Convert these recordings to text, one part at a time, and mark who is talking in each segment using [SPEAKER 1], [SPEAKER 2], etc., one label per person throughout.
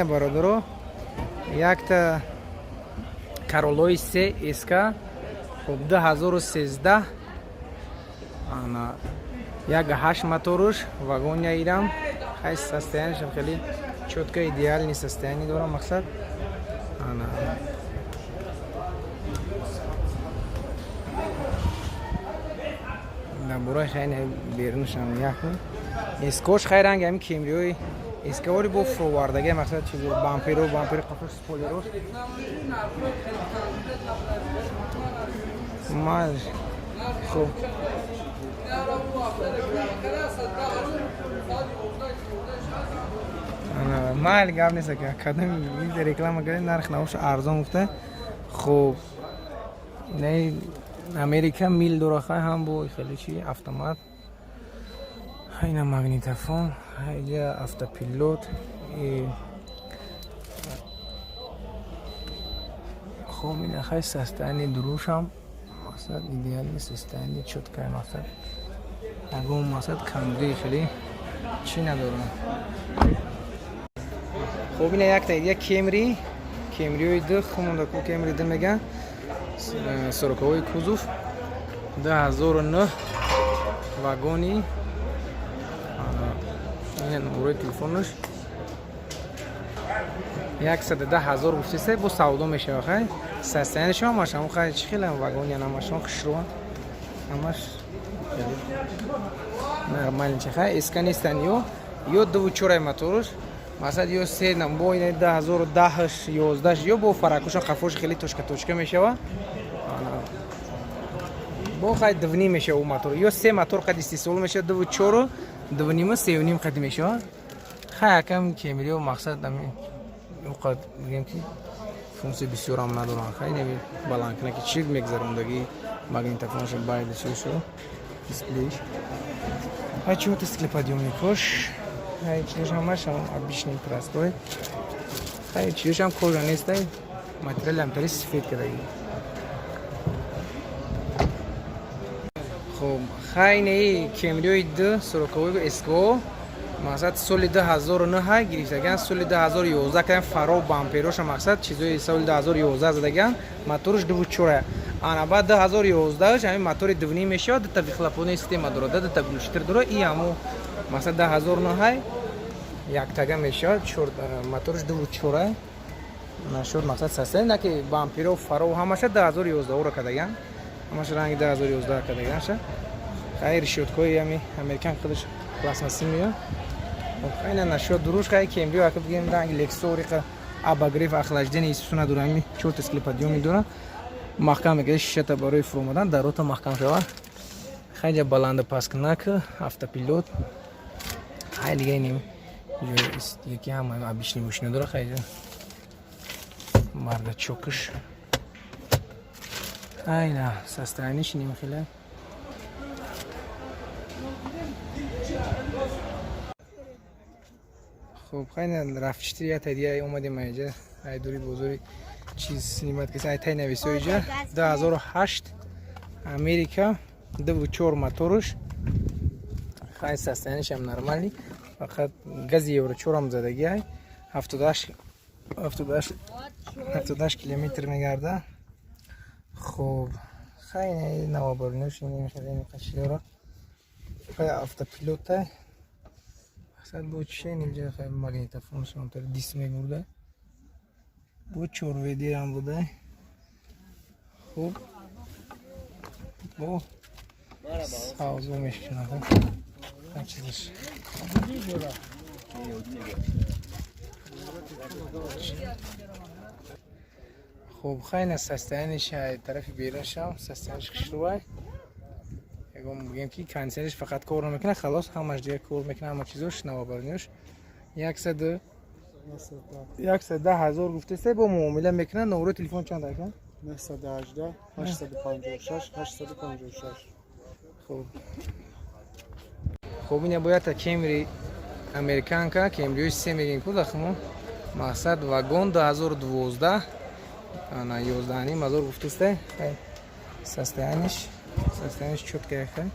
[SPEAKER 1] Бародаро, якта Короллои се СК, хуб, 2013, ана 1,8 моторуш, вагоня ирам. Хай, состояниешам хеле чётко, идеальный состояние дорам. Мақсад, ана дар бораи хай берунашам як эскош, хай, ранги ҳами Кемриои эскавори бо фуровардаги. Мақсад, чизи бамперо, бампери қафош, спойлерош ма. Хуб, майли, гап нест, ака. Кадом реклама кардем, нарх навоша арзон гуфта. Хуб, не, Америка мил дора, хай, ҳам бо хеле чи автомат, ина магнитофон, иҷа автопилот. Хуб, ина, хай, состояние дурушам, мақсад, идеальный состояние, чёткое. Мақсад, ягон, мақсад, камбудии хеле чӣ надорам. Хуб, ина якта идия Кемри, Кемриои ду хумондаку, Кемри ду меган, сороковой кузов, 2009, вагони. Ина номерои телефонаш. 110 000 гуфтеста, бо савдо мешава. Хай, состояниешам ҳамаш ҳамон, хай, чӣ хеле вагони, ҳамашон хушрӯан, ҳамаш нормально. Чи, хай, СК нестан, ё дуву чорай моторуш. Масалан, ё се бо ина 2010-ш, 11-ш, ё бо фаракуша, қафош хеле точка точка мешава. Бо, хай, дувним мешава ӯ мотор, ё се мотор қад истисол мешава, дуву чору, дувнима, севним қад мешава. Хай, акам Кемрио, мақсад, ами оқад бигем ки функсия бисёрам надоранд. Хай, неми баландкунаки чи мегзарондагӣ, магнитофонша, байди шушу дисплейш, хай, чего-то стеклоподъёмникош, хай, чизош ҳамаш обычный, простой. Хай, чизошам кожа нестай, материали ҳамтари сифет кардагӣ. Хуб, хай, неи Кемриои ду сороковой СКО, мақсад, соли 2009 гирифтаган, соли 2011 кардем. Фаро, бампероша, мақсад, чизои соли 2011 задаган. Моторш дуву чора. Ана баъд 2011 ҳамин мотори дувним мешавад, дута выхлопной система дорад, дута глушитель дорад. И ҳамо, мақсад, 2009 яктага мешавад, моторш дуву чора нашуд. Мақсад, состояние наки бамперо, фаро ҳамаша 2011 кардаган, ҳамаша ранги 2011 кардаганша. Хай, решёткаҳои ҳами американ худаш пластмасси меояд. Хайна нашуд дуруш. Хай, Кемрио, ака, бигем, ранги Лексо, обогрев, охлаждение исусу надора. Ҳами чорта стеклоподъёмник дора, маҳкам мекарда шишата барои фуромадан, дарота маҳкам шава. Хайҷа баланду пасткунак, автопилот. Хай, дига инем яки ҳама обычный мошина дора. Хайҷа бардачокаш, айна состояниеш ним хеле. Хуб, хайна рафчити я тадия омадем айҷа, ай дури бозори чиз снимать каса, ай тай нависо. Иҷа 2008, Америка, дуву чор моторуш. Хай, состояниешам нормальный, фақат гази евро чорам задаги. Ай 78 километр мегарда. Хуб, хай, навобариноши дора. Хай, автопилота. Мақсад, бо чиен инҷа. Хай, магнитофон шонтар, диск мегурда, бо чорведирам буда. Хуб, бо савзо мешкунад чизаш. Хуб, хайна состояниеш тарафи беруншам, состояниеш хушрӯвай. Ягон, бигем ки, кондиционерш фақат кор намекунад, халос, ҳамаш дига кор мекунад, ҳама чизош. Навобарниёш 110 000 гуфтеста, бо муомила мекунад. Номерои телефон чанд, ака?
[SPEAKER 2] 918 856 856.
[SPEAKER 1] Хуб, ина бояд та Кемри американка, Кемриои се мегем ку дахмо. Мақсад, вагон, 2012, ана 11 500 гуфтеста. Состояниеш чёткая. Хай,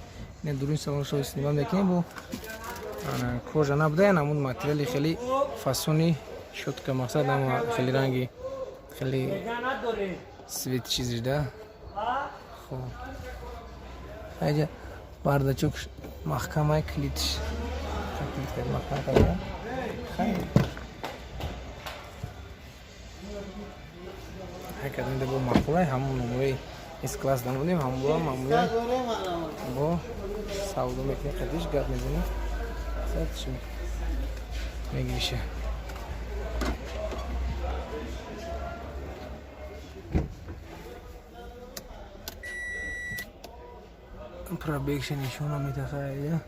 [SPEAKER 1] ина дуруни салоншо снимать мекунем. Бо ана кожа набуда, намун материали хеле фасони. Щётка, мақсад, ама хеле ранги, хеле свет чизиш да. Хоб, айҷа бардачок маҳкамай, калидш, калид маҳкам карда. Хай, ҳай кардем, бо маъқулай. Ҳамон номрои С-класс дамудем, ҳамон маъмулай бо савдо мекунем, қадиш гап мезанем, чи мегириша. Пробегша нишона метахая.